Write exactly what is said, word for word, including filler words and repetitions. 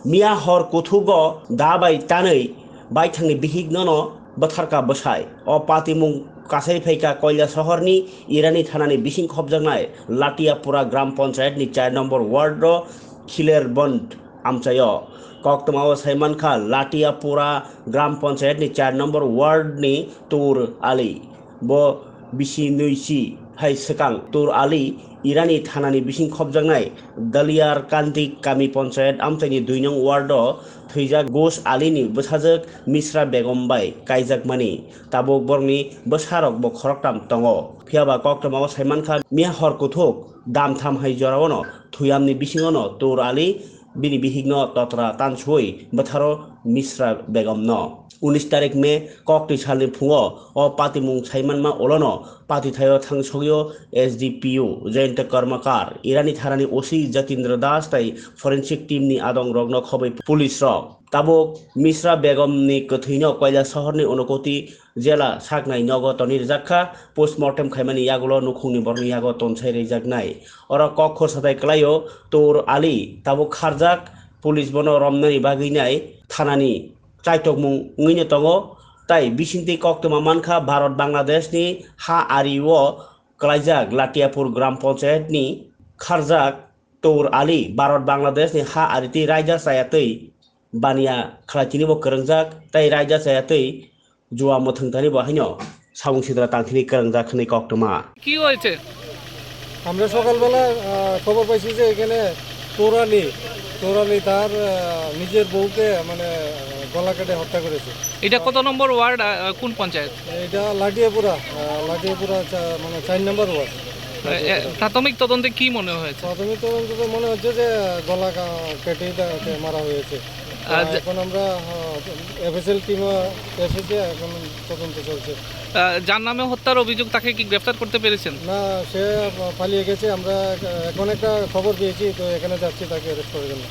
Miya hor kuthugo da bai tanwi baithangni bihik nono bwtharka bwsai. O patimung kasai phaikha Koilashahar ni Irani thanani bising khopjaknai Latiapura Gram Panchayat ni char number ward o Khilerbond amchaio. Koktwmao saimankha Latiapura Gram Panchayat ni char number ward ni Tur Ali. Bo bisi nui si hai swkang Tur Ali Irani thanani bising khopjaknai Daliar Kandi Kami Panchayat amchaini dui nong ward o thwijak Ghosh Ali ni bwsajwk Misra Begum bai kaijakmani. Tabuk borokni bwsarok bo khoroktham tongo. Phiyaba koktwmao saimankha miya hor kuthuk damtham hai joraono thwiyamni bisingono Tur Ali bini bihikno totra tansui bwtharo Misra Begumno. Unis tarik May koktwi salni phungo o patimung saimanma ulono patithaio thangsogio S D P O Jayanta Karmakar, Irani thanani O C Jatindra Das tai forensic team ni adong rokno khobwi police rok. Tabuk Misra Begum ni kwthwino Koilashahar ni Unakoti jela saknai nogo toni rijak kha, postmortem khaimani yagulo nukhungni borokni yago tonsai rijaknai. Oro kok khorsa tai kwlaio Tur Ali tabuk kharjak, police bono romnani bagwi nai thanani chaitokmung wngwi no tongo. Tai bisingtwi koktwma mankha Bharat Bangladesh ni ha ari o kwlaijak Latiapur Gram Panchayat ni kharjak Tur Ali Bharat Bangladesh ni ha ari twi raida chaya twi baniya khlai tini bo kwrwngjak tai raida chaya twi jua mwthwng tani bo haino samung sidra tang thini kwrwngjak hwnwi koktwma. কি হয়েছে? আমরা সকালবেলা আহ, খবর পাইছি যে এখানে তোরালি তোরালি তার আহ, নিজের বউকে মানে আহ, গলা কেটে হত্যা করেছে। এটা কত নম্বর ওয়ার্ড, আহ, কোন পঞ্চায়েত? এটা লাটিয়াপুরা আহ, লাটিয়াপুরা চা- মানে চার নম্বর ওয়ার্ড। এ, এ, প্রাথমিক তদন্তে কি মনে হয়েছে? প্রাথমিক তদন্তে তো মনে হচ্ছে যে গলা কা- কেটেই তাকে মারা হয়েছে। তো আর যে- এখন আমরা এফএসএল টিম এসেছে, এখন তদন্ত চলছে। আহ, যার নামে হত্যার অভিযোগ, তাকে কি গ্রেফতার করতে পেরেছেন? না, সে পালিয়ে গেছে। আমরা এখন একটা খবর পেয়েছি, তো এখানে যাচ্ছি তাকে অ্যারেস্ট করার জন্য।